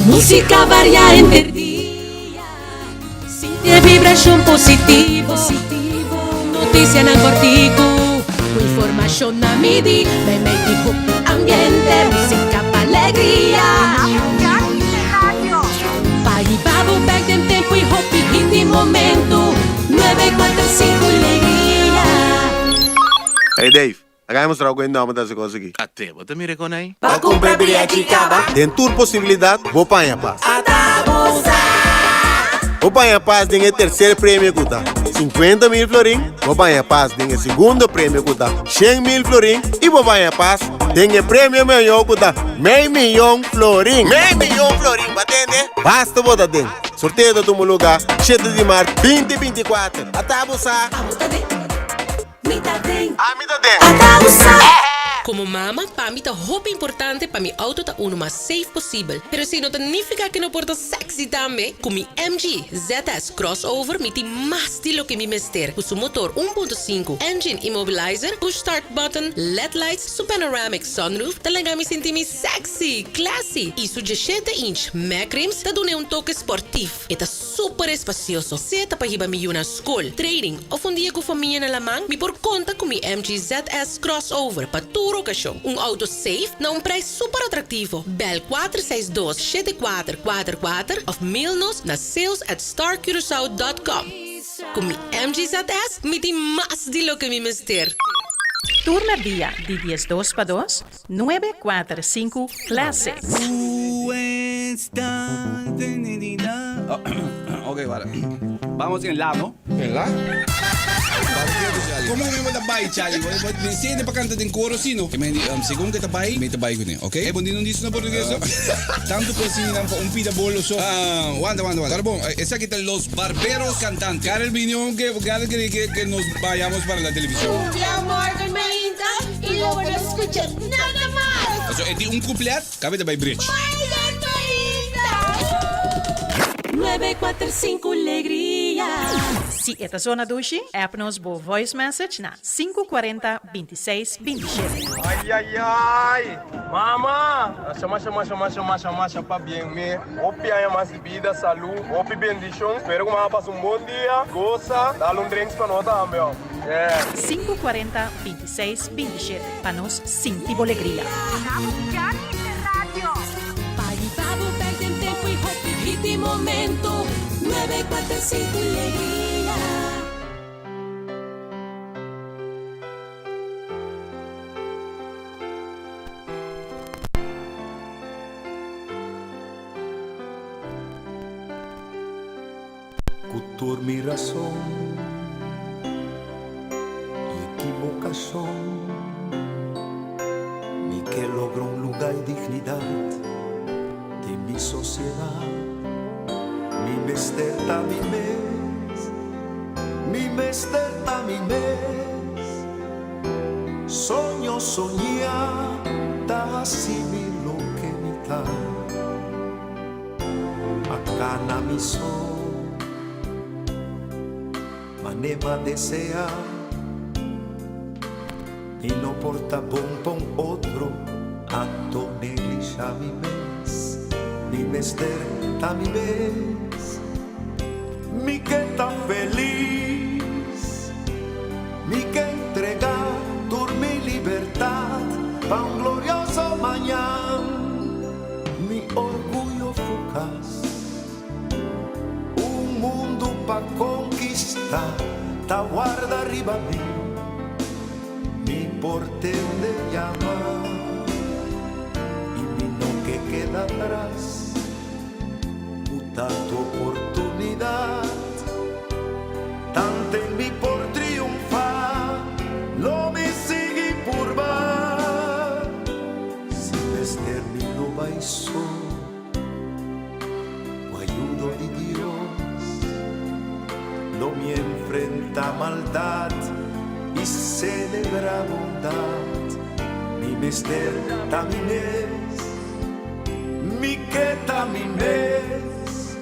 Músika varia henter dia. Sinti e vibrashon positivo. Notisianan kòrtiku. Ku informashon na midi. Meimei di hopi ambiente. Músika pa alegria. Pa hiba bo bèk den tempu i hopi hit di momentu. 945 Legria. Hey Dave, Aga e mustra ku e nòmber ta hasi kos aki. Ate bo ta mira e kon ei? Pa kumpra briachi kaba. Den tur posibilidat bo paña pas. Ata bo sa. Bo paña pas den e terser premio ku ta 50.000 florin, bo paña pas den e segundo premio ku ta 100.000 florin i bo paña pas den e premio mayor ku ta mei miyon florin. Mei miyon florin, bo a tende? Basta bo ta den. Sorteo ta tuma lugá shete di mart 2024. Ata bo sa. Abo ta den. Mi ta den. Ami ta den. Ata bo sa. Komo mama, pa mi ta hopi importante pa mi auto ta unu mas safe posibel. Pero esei no ta nifiká ku no por ta sexy tambe. Ku mi MG ZS Crossover mi tin mas di loke mi mester. Ku su motor 1.5, engine immobilizer, push start button, led lights, su panoramic sunroof ta laga mi sinti mi sexy, classy i su 17 inch mag rims ta dun'e un toke sportief. E ta super espacioso, sea ta pa hiba mi yu na skol, training of un dia ku famia na laman, mi por konta ku mi MG ZS Crossover pa tur okashon. Un outo safe na un prijs super atraktivo. Bel 462 7444 of mail nos na sales@starcuracao.com. Ku mi MG ZS mi tin mas di loke mi mester. Tur merdia di 12 pa dos, Nuebe kuater sinku Classics. Ok, wara. Vamos en la, no? En la? Como mi ta bai, Charlie? Mi siente pa canta den coro, si no? Men, segun que ta bai, mi ta bai kuné, ok? E bon di non dice na portugues, no? Tanto cocina pa un pida bolo so. Ah, wanta, wanta, wanta. Bon, esaki ta Los Barberos Cantantes. Karel bini, que Karel quiere que, que nos vayamos para la televisión. Un morgen mainta y lo bo no scucha nada mas. Paso e tin un couplet, cabe ta bay bridge. Morgen mainta. 945 Legria. Si e ta zona dushi, app nos bo voice message na 540 26 27. Ay ay ay! Mama! Masha masha masha masha masha masha pabien me. Hopi aña mas di bida, salú, hopi bendishon. Spero ku mama pasa un bon dia, gosa, dal un drinks pa nos tambe oh. Yeah. 540 26 27 pa nos sinti bo legria. Pa hiba bo bek den tempu i hopi hit di momento. 945 Legria. Ku tur mi rason i ekibokashon mi ke logra un luga i dignidat den mi sosiedat. Mi mester ta mi mes, mi mester ta mi mes. Soño soñá ta hasi mi loke mi ta. A cana mi so, mane m'a desea. Mi no por ta bon pa un otro, anto neglisha mi mes. Mi mester ta mi mes, mi ke ta felis. Mi ke entrega tur mi libertad pa un glorioso mañan. Mi orguyo fugas, un mundu pa konkistá ta warda riba mi. Mi por tende yama i mi no ke keda atras ku tantu oportunidat. Tanten mi por triunfá, lo mi sigui purba. Si mester mi lo bai so, ku ayudo di Dios. Lo mi enfrentá maldat i selebrá bondat. Mi mester ta mi mes, mi ke ta mi mes.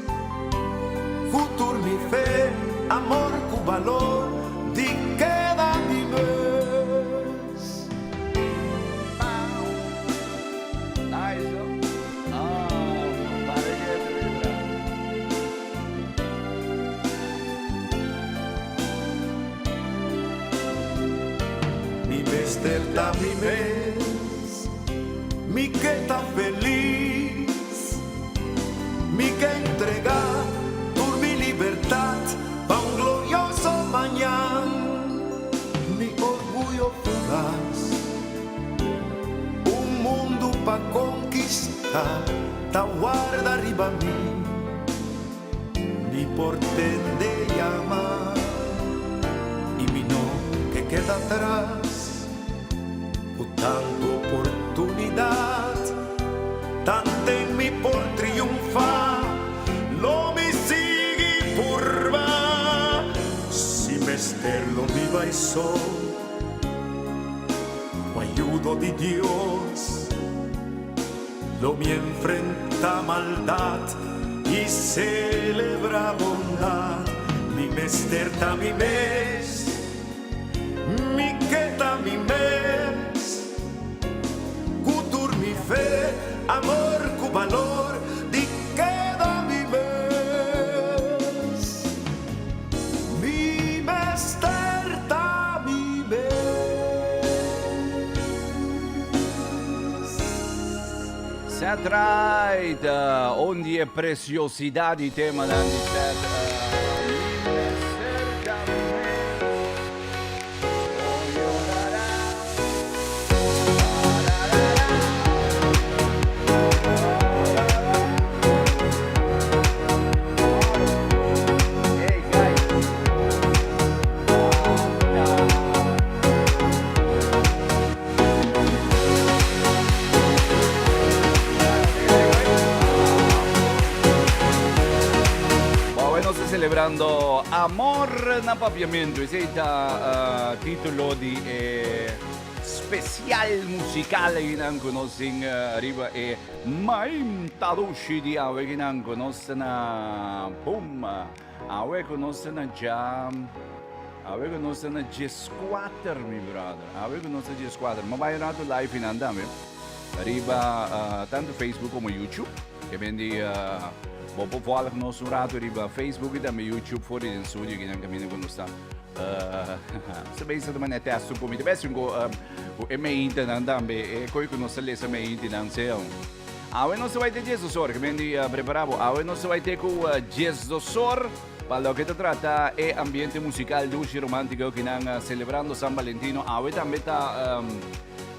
Futur mi fe, amor ku balor di keda mi mes. mester ta mi mes, mi ke ta felis. Mi ke entregá tur mi libertat pa un glorioso mañan. Mi orguyo fugas, un mundu pa konkistá ta warda riba mi. Mi por tende yama y mi no ke keda atras. Ku tantu oportunidad, tanten mi por triunfa, lo mi sigui purba. Si mester lo mi bai so, ku ayudo di Dios. Lo mi enfrenta maldad y celebra bondad. Mi mester ta mi mes, mi ke ta mi mes. Ku tur mi fe, amor ku balor di keda mi mes. Mi mester ta mi mes. Set right, un di e preciosidad di temanan di Set. Mi mester ta mes, oh, Hey guys. Awe nos ta celebrando Amor na Papiamento. Esey ta titulo di e special musical einan cu nos tin riba e Mainta Dushi di awe kinan cu nos ta na Pum. Awe cu nos ta na dja, awe cu nos ta na djeskuater mi brother, awe cu nos ta djeskuater. Mi a bai un rato live hinan tambe riba tanto Facebook como YouTube. Ke men di bo por volg nos un rato riba Facebook y tambe YouTube for di den studio kinan caminda cu nos ta. Sa bezig ta manda testo cu mi. Ta bes cu e meintenan tambe, e coi cu nos ta lesa meintenan sea. Awe nos ta bai te diesdosor, ke men di prepara bo. Awe nos ta bai te ku diesdosor pa loke ta trata e ambiente musical dushi romántico kinan celebrando San Valentino. Awe tambe ta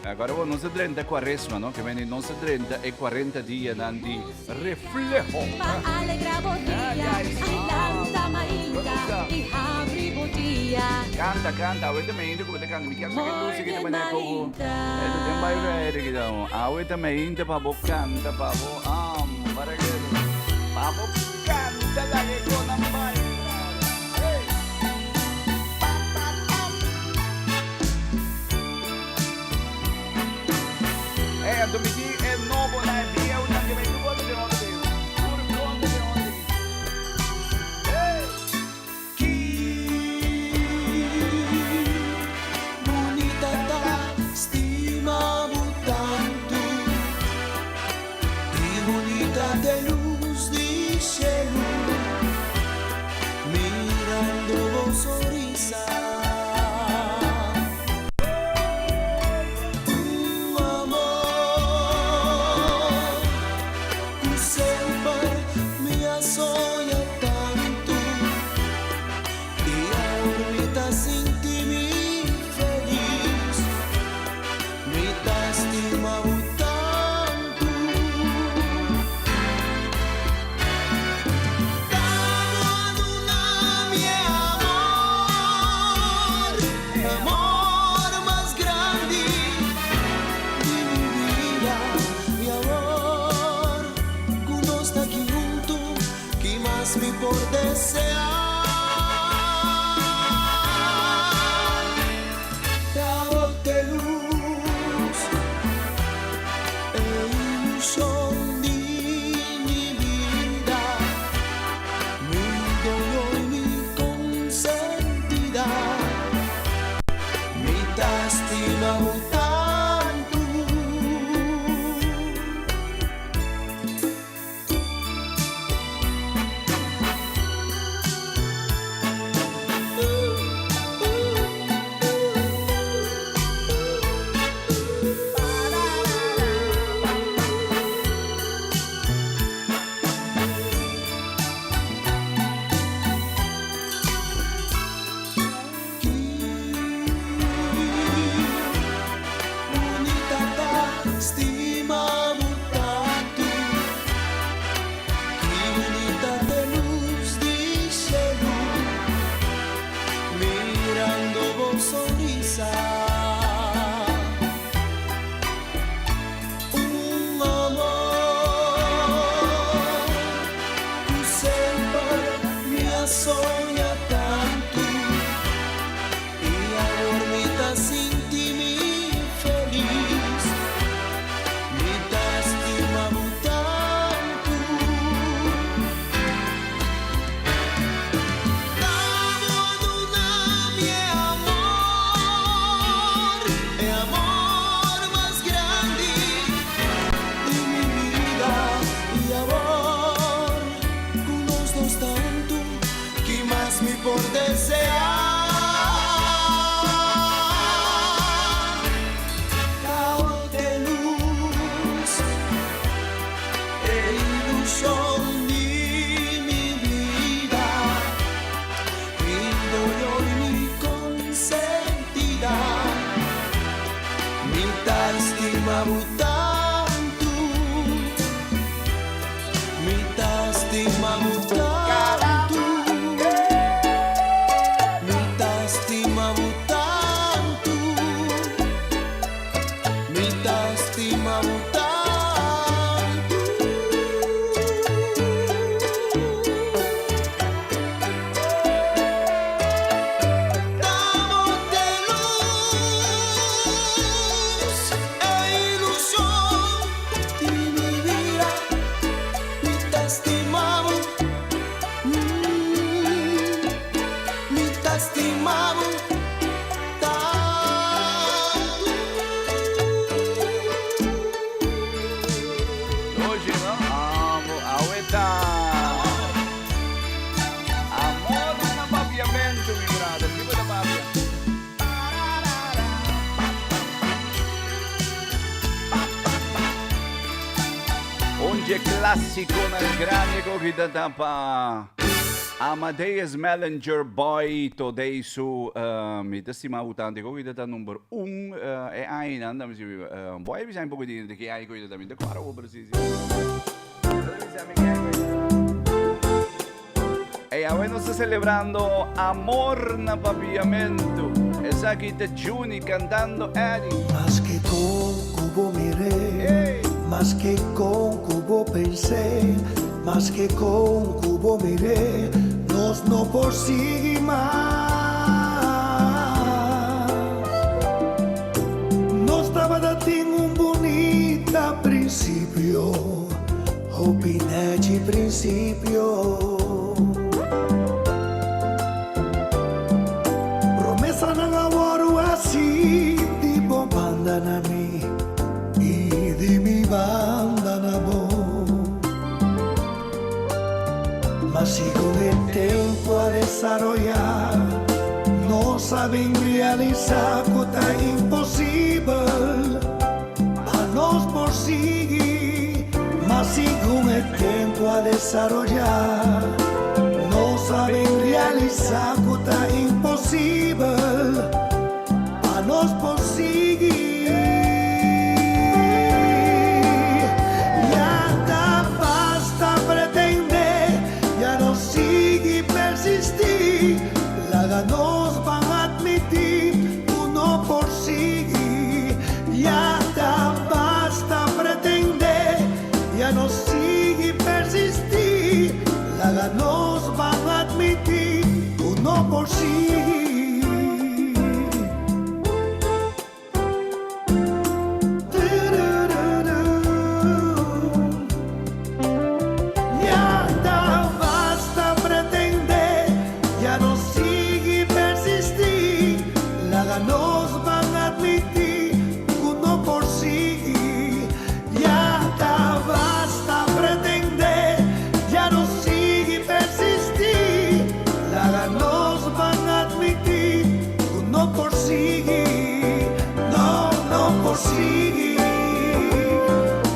agora bo nos ta drenta cuaresma, no? Ke men di nos ta drenta e cuarenta dianan di refleho. Pa alegra bo dia, adelanta mainta y habri bo dia. Canta, canta, awe ta mainta ku bo ta canta. Mi kier sa ke luz aki ta manera koku. Eto den bai ready kita. Awe ta mainta pa bo canta, pa bo am, para ke pa bo canta laga e konan bai. Hey. Pa, pa, pam. Hey, anto mi di e nobo na e bieu nan ke mi tur konta den otro bieu. Tur konta den otro bieu. Hey. Ki bunita ta stima bo tantu Ki bunita t'e lus di shelu Mirando bo sonrisa Un amor ku semper mi a soña tantu I awor mi ta sinti mi felis Mi ta stima bo tantu Ta bo a duna mi e amor Amor mas grandi di mi bida I awor ku nos ta aki huntu Ki mas mi por deseá? Ta bo t'e lus, e ilushon di mi bida, mi doño i mi konsentida. Mi ta stima bo tantu. stima bo tantu Mi ta stima bo tantu Mi ta stima bo tantu Mi ta stima bo tantu. Damos de luz e ilusión di mi vida, mi ta stima bo, mi ta stima bo tantu. Oye, no? Amo, aweta. Amor na papiamento, mi brother. Kico ta papia? Un clasico na grande cogida pa Amadeus Mellinger Boy Today su mi ta stima utante cogida ta number 1 e aña nan si boy bisa un poco di de que aña cogida ta mi de cuara o precies. Ey, awe nos ta celebrando amor na papiamento. Esaki ta Juni cantando Eddie. Maske con cu bo mir'é, maske con cu bo pens'é, maske con cu bo mir'é, nos no por sigui mas. Nos tabatin un bunita principio, hopi nechi principio. Promesanan a wordo haci di bo banda na mi y di mi banda na bo. Mas segun e tempo a desaroya, nos a bin realisa cu ta imposibel pa nos por sigui. Mas segun e tempo a desaroya, nos a bin realisa cu ta imposibel pa nos por sigui. Ya ta basta pretende, ya no sigui persisti, laga nos ban admiti, cu no por sigui. Ya ta basta pretende, ya no sigui persisti, laga nos ban admiti, cu no por sigui. Ya ta basta pretende, ya no sigui persisti, laga nos ban admiti, cu no por sigui. Ya ta basta pretende, ya no sigui persisti, laga nos ban admiti, cu no por sigui. No, no por sigui,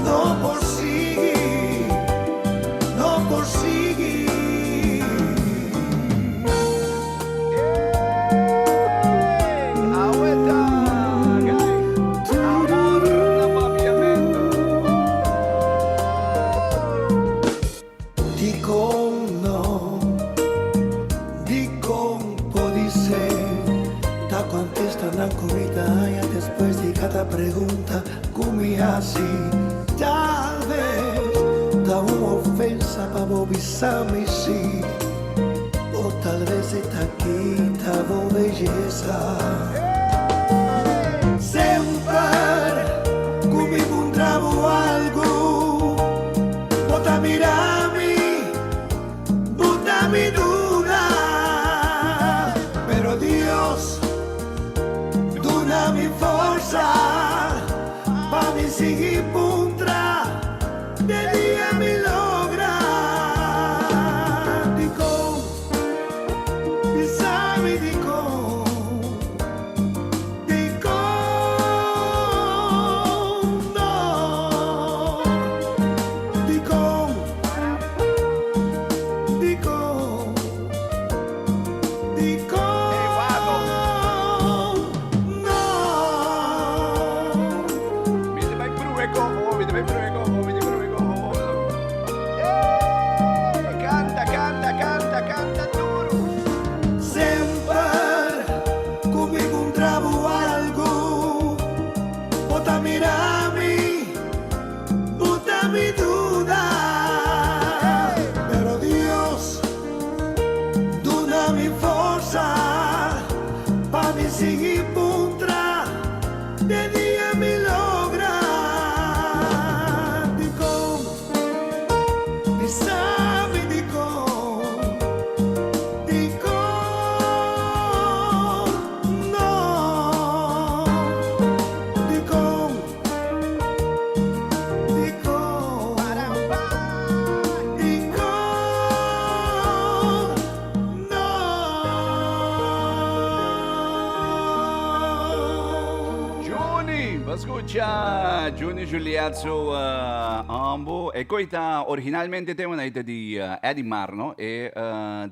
no por sigui, no por sigui. Aweta, guy. Amor na papiamento. Dicon no, dicon podise, ta contesta na comida ya después de cada pregunta cumi así. Tal vez ta un ofensa pa bo bisa mi si, o tal vez ta kita bo belleza. Semper cu mi puntra bo algo, bo ta mira mi, bo ta mi duda, pero Dios duna mi forsa pa mi sigui puntra, te dia mi logra. Dicon, bisa mi dicon. mi duda, pero Dios duna mi forsa pa mi sigui puntra te dia mi logra. Dikon bisa mi dikon, dikon no, dikon, dikon, dikon no. Juni, bo a scucha Juni Juliet su ambo. E coi ta originalmente tema na ita di Eddie Mar, no? E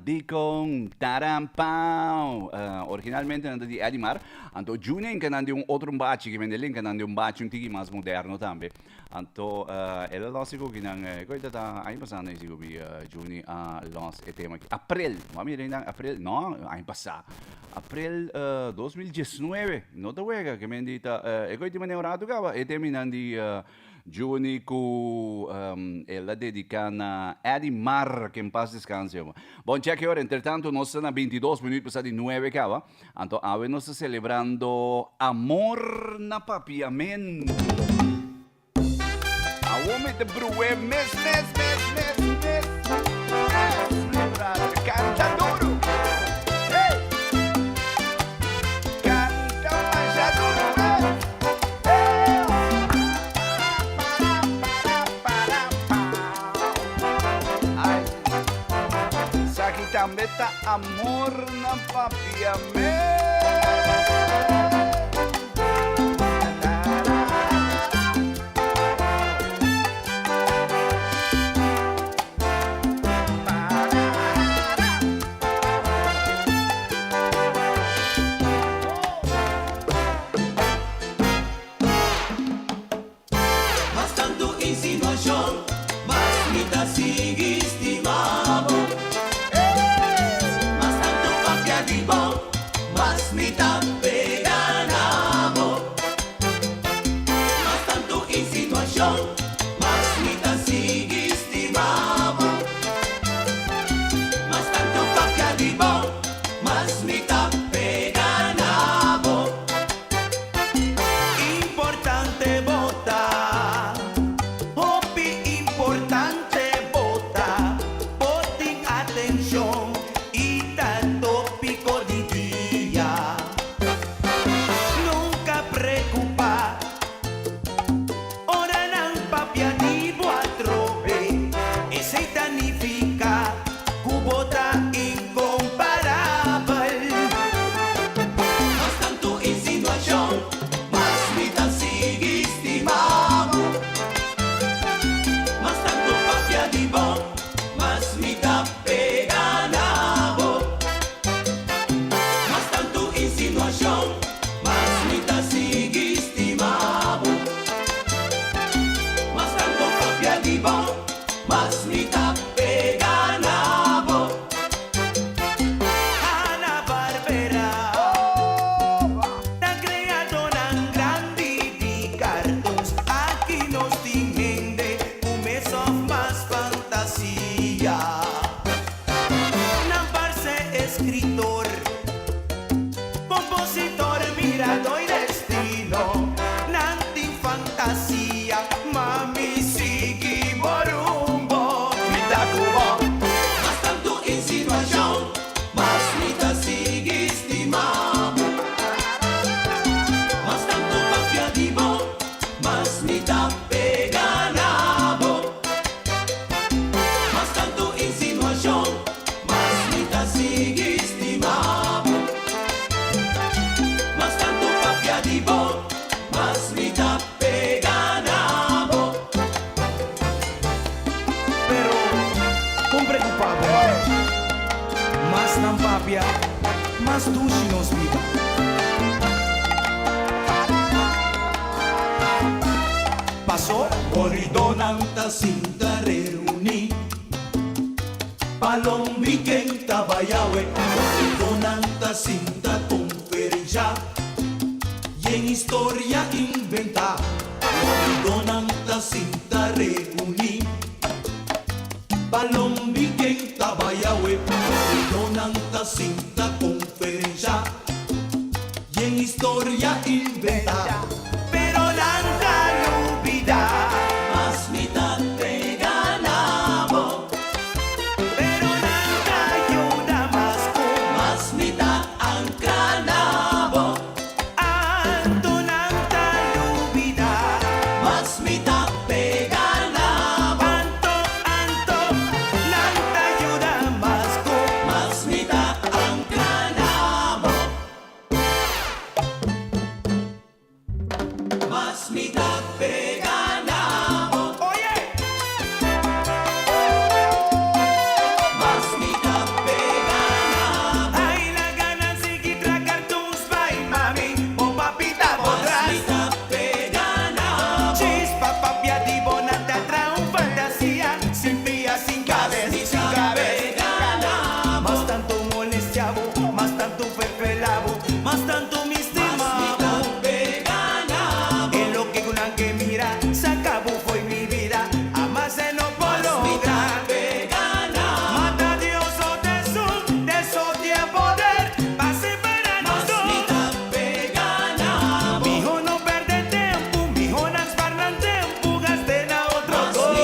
Dikon Taram Pau. Originalmente nan ta di Eddie Mar. Anto Juni a inca nan di un otro bachi, ki mende el inca nan di un bachi un tiki mas moderno tambe. Anto el a los e kukinan, e coi ta ta aña pasa no sigur bi Juni a los e tema aki. April, bo a mira einan april, no, aña pasa. April 2019, no ta wega, ke men di ta, e coi tin manera un rato kaba, e teminan di Juni ku el a dedica na Eddie Mar, ke en paz descanse. Bon, check e ora, entretanto nos ta na 22 minuut pasa di nuebe kaba, anto awe nos ta celebrando Amor na Papiamento. Awor mi ta bru'e mes mes mes mes mes mes mi brother canta duro hey canta masha duro mes hey para para para ay esaki tambe ta amor na papia mes. Mas tantu insinuashon, mas mi ta sigui stima bo. Mas tantu papia di bo, mas mi ta pega na bo. Mas tantu insinuashon, mas mi ta sigui stima bo. Mas tantu papia di bo, mas mi ta pega na bo. Importante bo ta, hopi importante bo ta, bo tin atencion y ta topico di dia. Nunca preocupa ora nan papia di bo atrobe, esey ta nifica Ku bo ta inkomparabel. Mas tantu insinuashon, mas mi ta sigui stima bo. Mas tantu papia di bo, mas mi ta pega na bo. Mas tantu insinuashon, mas mi ta sigui stima bo. Mas tantu papia di bo. Mas mi ta pega na bo. Hanna Barbera ta creadornan grandi di cartoons. Aki nos tin hende cu mes of mas fantasia. Nan parce escritor, compositor, mirado y destino. Nan tin fantasia. Mami sigui bo rumbo, mi ta ku bo. Mas tantu insinuashon, mas mi ta sigui stima bo. Mas tantu papia di bo, mas mi ta pega na bo. Mas tantu insinuashon, mas mi ta sigui stima bo. Mas tantu papia di bo, mas mi ta Pega na bo. Pero kon preocupa bo mami. Mas nan papia, mas dushi nos bida. Paso. Corridónan ta sinta reuní. Palombi ken ta bayawe. Corridónan ta sinta conferenciá. Yen historia inventá. Corridónan ta sinta reuní. Palombi ken ta bai awe? Corredónan ta sinta conferencia Yen historia inventa. Pero nan ta lubida. Mas mi ta pega na bo. Pero nan ta yuda mas ku. Mas mi ta ancra na bo. Anto nan ta lubida. Mas mi ta pega na bo. Anto, anto, nan ta yuda mas ku. Mas mi ta ancra na bo. Mas mi ta pega na bo. Oye! Mas mi ta pega na bo. Ay laga nan sigui tra cartoons bai mami bo papi ta bo tras. Mas mi ta pega na bo. Chispa papia di bo nan ta tra un fantasia sin pia sin cabes sin cabes. Mas tanto molestia bo mas tanto ferfela bo mas tanto mi stima bo. E loke ku nan ke mira saca bo fo'i mi bida amas e no por logra. Mata Dios o Tesun de sotia poder pa separa nos dos. Miho no perde tempu miho nan spar nan tempu gaste na otro kos.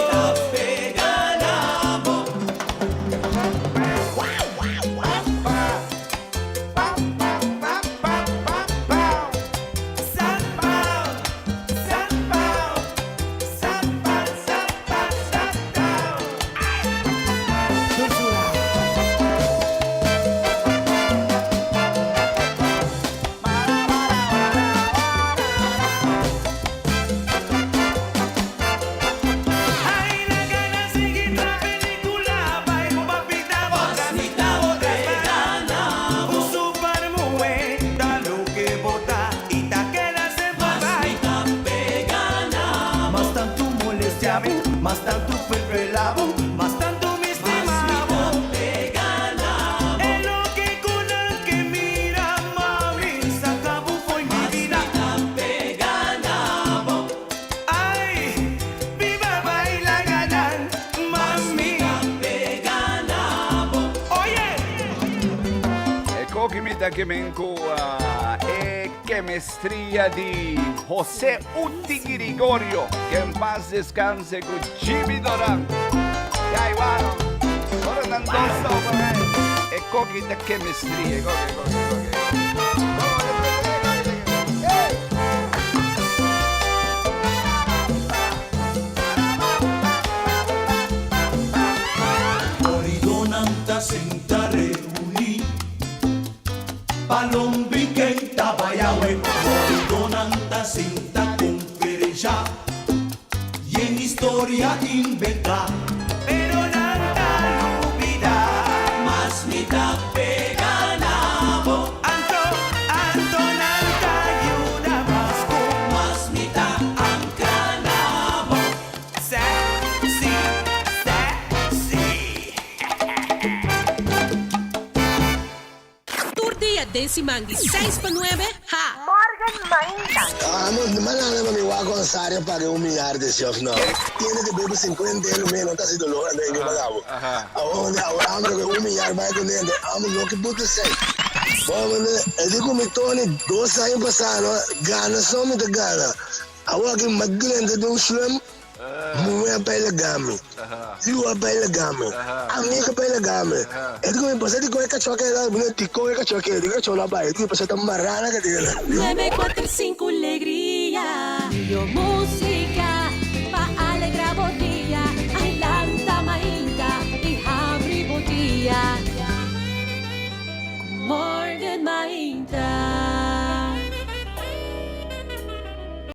Mas tantu fervelabo, mas tantu mi stimabo. E loke ku nan ke mira, mami, saka bo fo'i mi bida. Ay, biba baila ganan, mami. Oye! E koki mi ta kemen ku e kemestria di Jose Uti Gregorio. Que en paz descanse ku Jimmy Doran. Ya igual. Ora nan dos ta E koki ta kemestria. E koki, e koki, e koki. Coridónan ta sinta reuní Palombi ken ta bai awe Coridónan ta sinta conferenciá Yen historia inventá Pero nan ta lubidá Mas mi ta pega na bo Anto, anto nan ta yuda mas ku Mas mi ta ancra na bo Sè, si, sè, si. Tur dia den siman di seis pa nuebe, ha! Morgan mainta. Amo malanda pa mi wak Gonzario paga un milyar de si of no. Tiene que bebe 50 elo menos ta si dolor ando en paga bo. Awor awor amo que un milyar bai con ende amo no que puta sei. Bo mane e di cu mi Tony dos aña pasa no gana so mi ta gana. Awor aki mi drenta den un slum Muhé a bai laga mi, yu a bai laga mi, amiga a bai laga mi. E di ku mi pasa di kon e kachó a keda, mi di kon e kachó a keda, di kon e kachó no a bai, e di ku mi pasa ta mará na kadena. Nuebe kuater sinku legria.